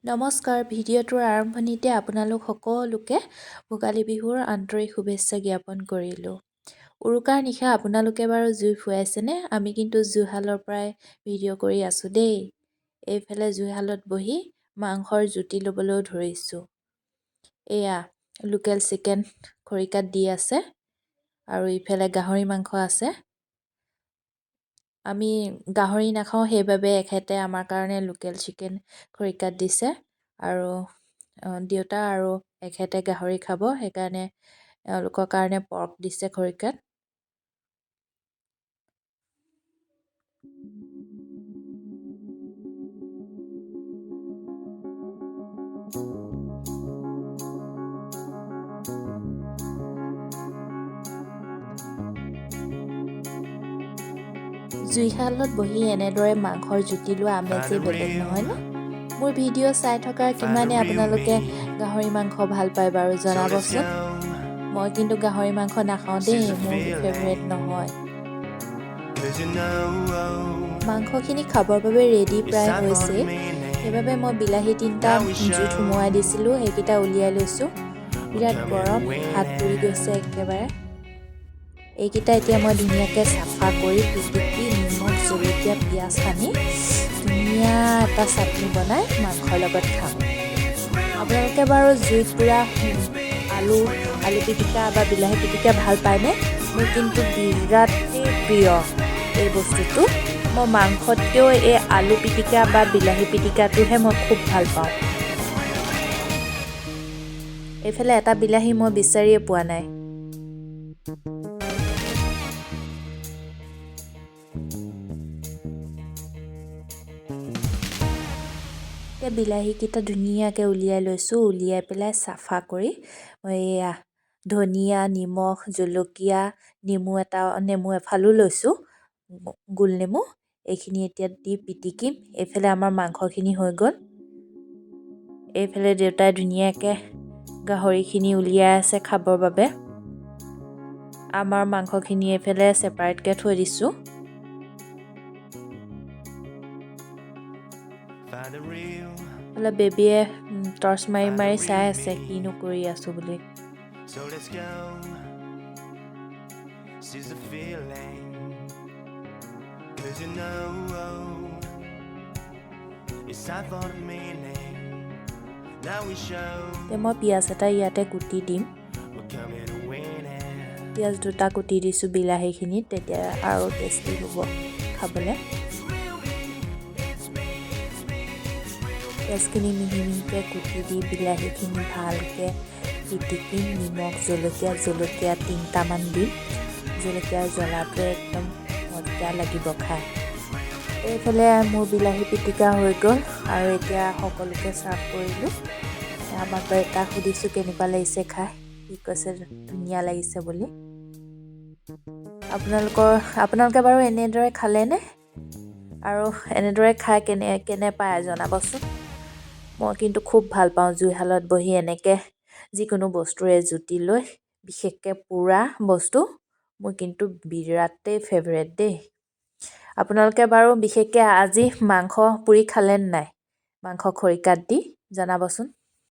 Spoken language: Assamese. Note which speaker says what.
Speaker 1: নমস্কাৰ। ভিডিঅ'টোৰ আৰম্ভণিতে আপোনালোক সকলোকে ভোগালী বিহুৰ আন্তৰিক শুভেচ্ছা জ্ঞাপন কৰিলোঁ। উৰুকাৰ নিশা আপোনালোকে বাৰু জুই ফুৱাইছেনে? আমি কিন্তু জুইশালৰ পৰাই ভিডিঅ' কৰি আছোঁ দেই। এইফালে জুইশালত বহি মাংসৰ জুতি ল'বলৈও ধৰিছোঁ। এয়া লোকেল চিকেন খৰিকাত দি আছে আৰু ইফালে গাহৰি মাংস আছে। আমি গাহৰি নাখাওঁ, সেইবাবে এখেতে আমাৰ কাৰণে লোকেল চিকেন খৰিকাত দিছে আৰু দেউতা আৰু এখেতে গাহৰি খাব, সেইকাৰণে এওঁলোকৰ কাৰণে পৰ্ক দিছে খৰিকাত। জুইশালত বহি এনেদৰে মাংসৰ জুতি লোৱা আমেজেই বেলেগ, নহয়নে? মোৰ ভিডিঅ' চাই থকা কিমানে আপোনালোকে গাহৰি মাংস ভাল পায় বাৰু জনাবচোন। মই কিন্তু গাহৰি মাংস নাখাওঁ দেই, মোৰ ফেভৰেট নহয়। মাংসখিনি খাবৰ বাবে ৰেডি প্ৰায় হৈছে, সেইবাবে মই বিলাহী তিনিটা জুইত সুমুৱাই দিছিলোঁ, সেইকেইটা উলিয়াই লৈছোঁ। বিৰাট গৰম, হাত পুৰি গৈছে একেবাৰে। এইকেইটা এতিয়া মই ধুনীয়াকৈ চাফা কৰি পিটিকি নিমখ, জলকীয়া, পিঁয়াজ সানি ধুনীয়া এটা চাটনি বনাই মাংসৰ লগত খাম। আপোনালোকে বাৰু জুইত পোৰা আলু পিটিকা বা বিলাহী পিটিকা ভাল পায়নে? মোৰ কিন্তু বিৰাটেই প্ৰিয় এই বস্তুটো। মই মাংসতকৈও এই আলু পিটিকা বা বিলাহী পিটিকাটোহে মই খুব ভাল পাওঁ। এইফালে এটা বিলাহী মই বিচাৰিয়ে পোৱা নাই। এতিয়া বিলাহীকেইটা ধুনীয়াকৈ উলিয়াই লৈছোঁ। উলিয়াই পেলাই চাফা কৰি মই এয়া ধনিয়া, নিমখ, জলকীয়া, নেমু এটা, নেমু এফালো লৈছোঁ, গোল নেমু। এইখিনি এতিয়া দি পিটিকিম। এইফালে আমাৰ মাংসখিনি হৈ গ'ল। এইফালে দেউতাই ধুনীয়াকৈ গাহৰিখিনি উলিয়াই আছে খাবৰ বাবে। আমাৰ মাংসখিনি এইফালে ছেপাৰেটকৈ থৈ দিছোঁ। অলপ বেবীয়ে টৰ্চ মাৰি মাৰি চাই আছে কিনো কৰি আছোঁ বুলি।
Speaker 2: So let's go. Seize the feeling. 'Cause you know it's time for the meaning. Now we show
Speaker 1: এতিয়া মই পিঁয়াজ এটা ইয়াতে কুটি দিম।
Speaker 2: We're coming to win it.
Speaker 1: পিঁয়াজ দুটা কুটি দিছোঁ বিলাহীখিনিত, তেতিয়া আৰু টেষ্টি হ'ব খাবলৈ। পিঁয়াজখিনি মিহি মিহিকৈ কুটি দি বিলাহীখিনি ভালকৈ পিটিকিম। নিমখ, জলকীয়া, জলকীয়া তিনিটামান দিম। জলকীয়াৰ জ্বলাটোৱে একদম মজা লাগিব খাই। এইফালে মোৰ বিলাহী পিটিকা হৈ গ'ল আৰু এতিয়া সকলোকে চাৰ্ভ কৰিলোঁ। আমাক তাক সুধিছোঁ কেনেকুৱা লাগিছে খাই, সি কৈছে ধুনীয়া লাগিছে বুলি। আপোনালোকে বাৰু এনেদৰে খালেনে? আৰু এনেদৰে খাই কেনে কেনে পায় জনাবচোন। মই কিন্তু খুব ভাল পাওঁ জুইশালত বহি এনেকৈ যিকোনো বস্তুৰে জুতি লৈ, বিশেষকৈ পোৰা বস্তু মোৰ কিন্তু বিৰাটেই ফেভৰেট দেই। আপোনালোকে বাৰু বিশেষকৈ আজি মাংস পুৰি খালেনে নাই, মাংস খৰিকাত দি জনাবচোন।